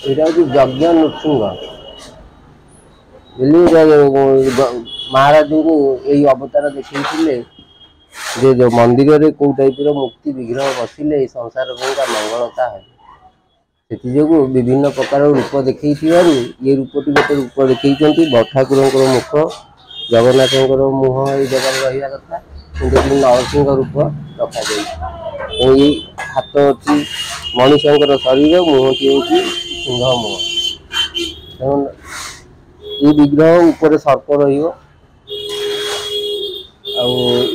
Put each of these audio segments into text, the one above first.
ଏଇଟା ହେଉଛି ଯଜ୍ଞ ନୃସିଂହ ବୋଲି ମହାରାଜଙ୍କୁ ଏଇ ଅବତାର ଦେଖେଇଥିଲେ ଯେ ଯୋଉ ମନ୍ଦିରରେ କୋଉ ଟାଇପର ମୂର୍ତ୍ତି ବିଗ୍ରହ ବସିଲେ ଏଇ ସଂସାର ପାଇଁକା ମଙ୍ଗଳତା ହେବ। ସେଥିଯୋଗୁଁ ବିଭିନ୍ନ ପ୍ରକାର ରୂପ ଦେଖେଇଥିବାରୁ ଏ ରୂପଟି ଗୋଟେ ରୂପ ଦେଖେଇଛନ୍ତି। ଠାକୁରଙ୍କର ମୁଖ, ଜଗନ୍ନାଥଙ୍କର ମୁହଁ ଏଇ ଜାଗାରେ ରହିବା କଥା, କିନ୍ତୁ ଏଠି ନରସିଂହ ରୂପ ରଖାଯାଇଛି। ଏଇ ହାତ ଅଛି ମଣିଷଙ୍କର ଶରୀର, ମୁହଁଟି ହେଉଛି ସିଂହ ମୁହଁ। ତେଣୁ ଏଇ ବିଗ୍ରହ ଉପରେ ସର୍ପ ରହିବ। ଆଉ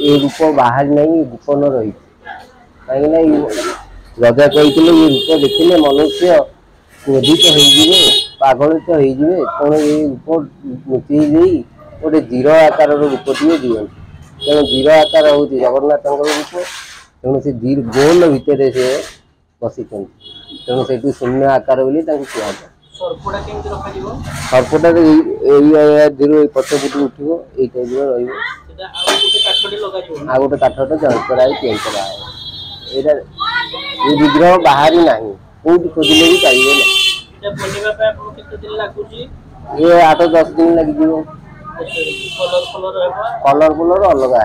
ଏ ରୂପ ବାହାରି ନାହିଁ, ଗୋପନ ରହିଛି। କାହିଁକିନା ଏଇ ରଜା କହିଥିଲେ ଏ ରୂପ ଦେଖିଲେ ମନୁଷ୍ୟ କ୍ରୋଧିତ ହେଇଯିବେ, ପାଗଳିତ ହେଇଯିବେ। ତେଣୁ ଏଇ ରୂପ ଲୁଚେଇ ଦେଇ ଗୋଟେ ଜିର ଆକାରର ରୂପଟିଏ ଦିଅନ୍ତି। ତେଣୁ ଜିର ଆକାର ହେଉଛି ଜଗନ୍ନାଥଙ୍କର ରୂପ। ତେଣୁ ସେ ଗୋଲ ଭିତରେ ସେ ବସିଛନ୍ତି, ତେଣୁ ସେଇଠୁ ଶୂନ୍ୟ ଆକାର ବୋଲି ତାଙ୍କୁ କୁହାଯାଏ। ସର୍ପଟା କେମିତି ରଖାଯିବ? ସର୍ପଟା ଏଇ ଦେହରୁ ଏଇ ପଛପଟୁ ଉଠିବ, ଏଇ ଟାଇପର ରହିବ। ସେଟା ଆଉ ଗୋଟେ କାଠଟେ ଲଗାଯିବ ନା? ଆଉ ଗୋଟେ କାଠଟେ ଜଏଣ୍ଟ କରାହେଇ ତିଆରି କରାହବ। ଏଇଟା ଏ ବିଗ୍ରହ ବାହାରି ନାହିଁ, କୋଉଠି ଖୋଜିଲେ ବି ପାଇବେ ନାହିଁ। ଏଇଟା ବନେଇବା ପାଇଁ ଆପଣଙ୍କୁ କେତେ ଦିନ ଲାଗୁଛି? ଇଏ 8-10 ଦିନ ଲାଗିଯିବ। କଲର ଫଲର ହେବ? କଲର ଫଲର ଅଲଗା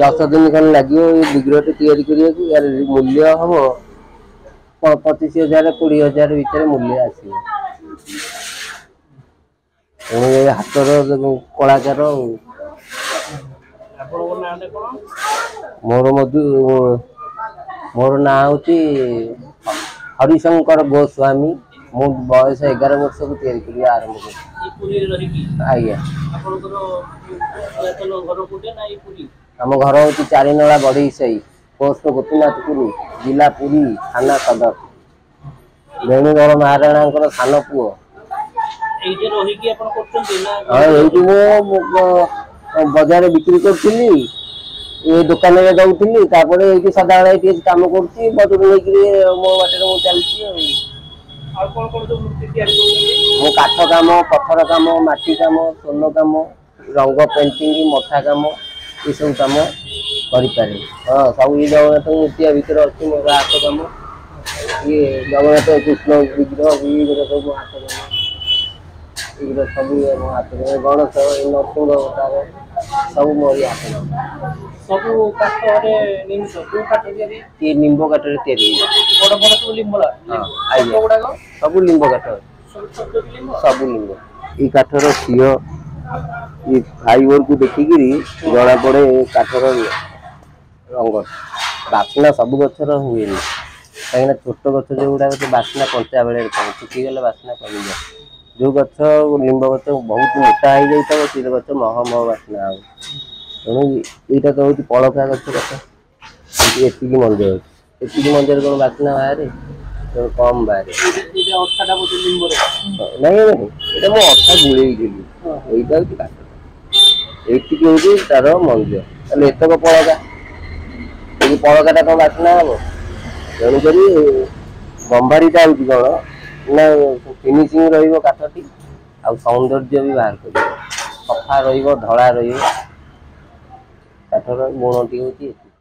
10 ଦିନ ଖଣ୍ଡେ ଲାଗିବ ଏଇ ବିଗ୍ରହଟି ତିଆରି କରିବାକୁ। ୟାର ମୂଲ୍ୟ ହବ 25,000 20,000 ଭିତରେ ମୂଲ୍ୟ ଆସିବ। ତେଣୁ ଏ ହାତର କଳାକାର। ଆଉ ଆପଣଙ୍କ ନାଁଟା କଣ? ମୋର ନାଁ ହେଉଛି ହରିଶଙ୍କର ଗୋସ୍ୱାମୀ। ମୁଁ ବୟସ 11 ବର୍ଷକୁ ତିଆରି କରିବା ଆରମ୍ଭ କରିଛି। ଏଇ ପୁରୀରେ ରହିକି? ଆଜ୍ଞା। ଆପଣଙ୍କର ପୁରାତନ ଘର କୋଉଠି ନା ଏଇ ପୁରୀ? ଆମ ଘର ହେଉଛି ଚାରିନଳା ବଢେଇ ସାହି, ପୋଷ୍ଟ ଗୋପୀନାଥପୁର, ଜିଲ୍ଲା ପୁରୀ, ଥାନା ସଦର। ବେଣୁଧର ମହାରାଣାଙ୍କର ସାନ ପୁଅ। ଏଇଠି ରହିକି ଆପଣ କରୁଛନ୍ତି ନା? ହଁ, ଏଇଠି ମୁଁ ବଜାରରେ ବିକ୍ରି କରୁଥିଲି, ଏ ଦୋକାନରେ ଦଉଥିଲି। ତାପରେ ଏଇଠି ସଦାବେଳେ ଏଇଠି କାମ କରୁଛି, ମଜୁରୀ ନେଇକିରି ମୋ ବାଟରେ ମୁଁ ଚାଲିଛି। ଆଉ ଆଉ କଣ କଣ ସବୁ ମୂର୍ତ୍ତି ତିଆରି କରୁଛନ୍ତି? ମୁଁ କାଠ କାମ, ପଥର କାମ, ମାଟି କାମ, ସୋଲ କାମ, ରଙ୍ଗ ପେଣ୍ଟିଂ, ମଠା କାମ, ଏସବୁ କାମ କରିପାରେ। ହଁ, ସବୁ ଇଏ ଜଗନ୍ନାଥ ମୂର୍ତ୍ତି ଭିତରେ ଅଛି ମୋର ହାତ କାମ। ଇଏ ଜଗନ୍ନାଥ କୃଷ୍ଣ ବିଗ୍ରହ, ଏଇଗୁଡ଼ା ସବୁ ମୋ ହାତ କାମ। ଏଗୁଡ଼ା ସବୁ ଇଏ ମୋ ହାତ କାମ। ଗଣେଶ, ଏ ନରସିଂହ ଅବତାର, ସବୁ ମୋରି ହାତ କାମ। ସବୁ କାଠରେ ନିର୍ମିତ? କୋଉ କାଠ ତିଆରି? ଇଏ ନିମ୍ବ କାଠରେ ତିଆରି ହେଇଛି। ବଡ ବଡ ସବୁ ଲିମ୍ବ? ହଁ ଆଜ୍ଞା, ଗୁଡାକ ସବୁ ଲିମ୍ବ କାଠ। ସବୁ ଛୋଟ ଲିମ୍ବ? ସବୁ ଲିମ୍ବ। ଏଇ କାଠର ଶିଅ, ଏ ଫାଇବରକୁ ଦେଖିକିରି ଜଣା ପଡେ କାଠର ରଙ୍ଗ। ବାସ୍ନା ସବୁ ଗଛର ହୁଏନି, କାହିଁକିନା ଛୋଟ ଗଛ ଯୋଉଗୁଡାକ ସେ ବାସ୍ନା କଞ୍ଚା ବେଳେ କମେ, ଶୁଖିଗଲେ ବାସ୍ନା କମିଯାଏ। ଯୋଉ ଗଛ ଲିମ୍ବ ଗଛ ବହୁତ ମୋଟା ହେଇଯାଇଥିବ, ସେ ଗଛ ମହ ମହ ବାସ୍ନା ହବ। ତେଣୁ ଏଇଟା ତ ହଉଛି ପଳକା ଗଛ କଥା। ଏତିକି ମଞ୍ଜ ଅଛି, ଏତିକି ମଞ୍ଜରେ କଣ ବାସ୍ନା ବାହାରେ? ତେଣୁ କମ ବାହାରେ। ଏଇଟା ଅଠାଟା ବୋଧେ ଲିମ୍ବରେ? ନାଇଁ ନାଇଁ, ଏଇଟା ମୁଁ ଅଠା ଗୁଳେଇଥିଲି। ଏଇଟା ହଉଛି କାଠ, ଏଇତିକି ହଉଛି ତାର ମଞ୍ଜ। ତାହେଲେ ଏତକ ପଳକା, ଏଇ ପଳକାଟା କଣ ବାସ୍ନା ହବ? ତେଣୁକରି ଗମ୍ଭାରୀଟା ହଉଛି କଣ ନା ଫିନିସିଂ ରହିବ କାଠଟି, ଆଉ ସୌନ୍ଦର୍ଯ୍ୟ ବି ବାହାର କରିବ, ସଫା ରହିବ, ଧଳା ରହିବ। କାଠର ଗୁଣଟି ହଉଛି ଏତିକି।